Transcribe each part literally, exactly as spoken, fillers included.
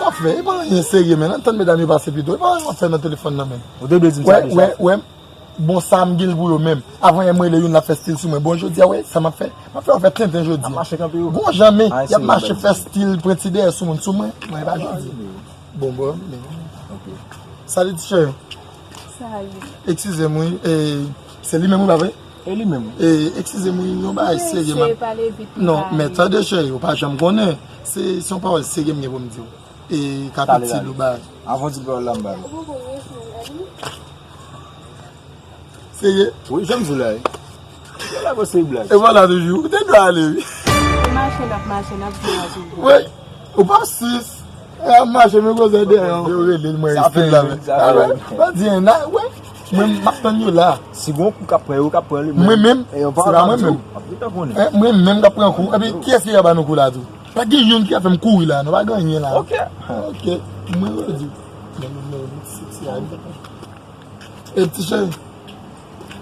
Afè, e pa anyen serye, men. Ann tann medam yo pase pito. E pa anyen w ap fè nan telefòn nan, men. Ou te dwe di m sa deja. Wè, wè, wè. Bon, sa m gen l pou yo menm. Avan yè m rele youn, l ap fè stil sou mwen. Bon, jodi a, wè, sa m ap fè? M ap fè yo fè tenten jodi a. Ap mache kanpe yo. Bon, jan men, y ap mache fè stil, pran ti dèyè sou moun, sou mwen. Mwen, e pa jodi. Bon, bon, men. Ok. Salut, ti cheri. Salut. Eskize m, wi. E, se li menm, wi, pa vre? E li menm. E, eskize m, wi, yon bagay serye, m ap... Mesye, pale vit. Non, men tande, cheri, ou pa janm konnen. Se, se yon pawòl serye m gen pou m di w. E, kapitil ou bagay. Avan w di pawòl la, m ba l. Serye? Wi, jan m di w la, wi. Yo la, bon, se blag. E vwala toujou. Ou te dwe ale, wi. Ou mache, n ap mache, n ap di w a toujou. Wi. Ou p ap sis. E, ap mache, men koze dèyè w. Yo rele l, mwen rete la, men. Pa di anyen, wè. Mwen, m ap tann yo la. Si gon kou k ap pran yo, k ap pran li, mwen menm, se pa mwen menm. E, mwen menm k ap pran kou. Epi, kiyès ki ka ba nou kou la, tou? Pa gen youn ki ka fè m kouri la, non, pa gen anyen la. Ok. Ok. Mwen redi. Men, men, men, ti, ti, a, e, ti cheri.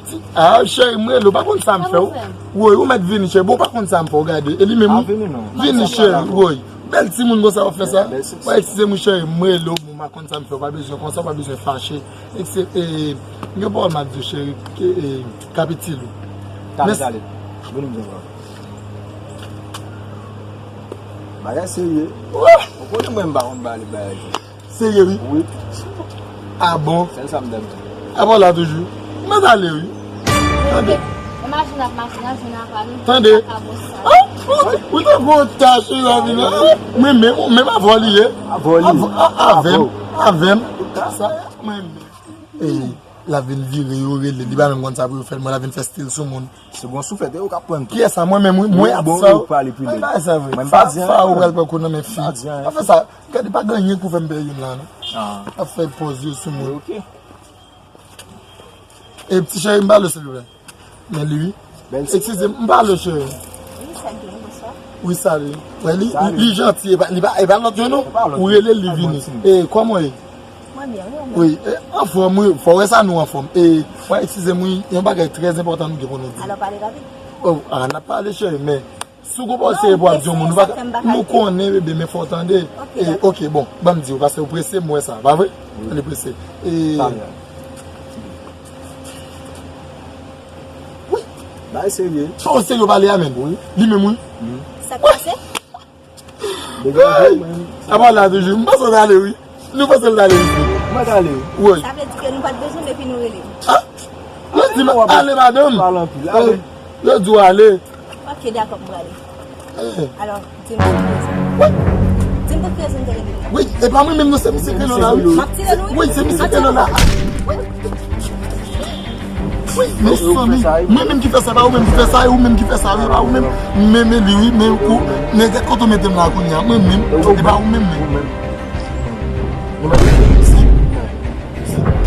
Ti, a, cheri, mwen rele w, pa konn sa m fè w. Woy, ou mèt vini, cheri. Bon, ou pa konn sa m fè w, gade. E li menm, wi. Vini, cheri, woy. Bèl timoun konsa w ap fè sa. Wè, eskize m, wi, cheri, mwen rele w, bon, m pa konn sa m fè w, pa bezwen konsa, w pa bezwen fache. Ekse, e, gen pawòl m ap di w, cheri, ke, e, kapitil ou. Tale, tale. Vini m di w. Bagay serye. Ou konnen mwen m pa konn pale bagay sa. Serye, wi. Wi. A bon? Sèl sa m dam di. A bon, la toujou. Mwen ale, wi. Tande. E machin ap mache, n ap jwenn apa nou. Tande. Ou te gwo tach, wi, la vin la. Mwen menm, ou menm avè w li ye. Avè w li ye. Avè m, avè m. Sa, mwen menm. E, la vin vire, yo rele, li pa menm konn sa pou yo fè l, mwen la vin fè stil sou moun. Se bon, sou fèt, e ou k ap pran kou. Kiyès sa? Mwen menm, wi. Mwen ap sa. Ou pale pi lè. Sa, sa ou pral pran kou nan men fi. Pa fè sa. Gade, pa gen anyen kou fè m pè youn la, non. Ap fè pòz yo sou mwen. Ok. E ti cheri, m pale w, silvouplè. Men li, wi. Eskize m, m pale w, cheri. Wi, sa gen, bonswa. Wi, salut. Wè, li, li, li janti, e pa, li pa, e pa lòt yo, non. Ou rele l, li vini. E, kòman w ye? Mwen byen, wi, mwen. Wi, e, anfòm, wi. Fò w wè sa nou anfòm. E, wè, eskize m, wi, yon bagay trè enpòtan nou gen pou nou di. Alò, pale rapid. O, a, n ap pale, cheri, men si w gon pawòl serye pou w ap di yon moun, nou pa ka, nou konnen, bebe, men fò w tande. E, ok, bon, ban m di w, paske ou prese, m wè sa, pa vre? Ou prese. E, wi. Bagay serye. Sa w serye w pale a, menm? Wi. Li menm, wi. Sa k pase? Apa la toujou. M panse w t ale, wi. Nou panse l t ale, wi. Mwen t ale, wi. Wi. Sa vle di ke nou pa t bezwen l epi nou rele. A! Yo di m ale, madanm. Pale anpil. Ale. Yo di w ale. Ok, dakò, m prale. Alò, di m pou ki rezon. Di m pou ki rezon m te rele w. Wi, e pa mwen menm, non, se misye k rele w la, wi. M ap tire l, wi. Wi, se misye k rele w la. Wi, mezanmi, mwen menm ki fè sa, pa ou menm ki fè sa, e ou menm ki fè sa, wi, pa ou menm. Men, men li, wi, men kou, men gad kote w mete m la kounye a, mwen menm, e pa ou menm, men.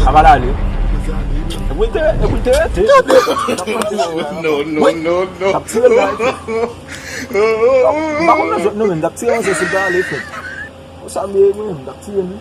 Apa l ale. Epi l te, epi l te rete. Non, non, non, non. T ap tire l la, epi. M pa konn nan zòt non, men t ap tire manzè si l ta ale, frè. Konsa m ye, mwen, m t ap tire li.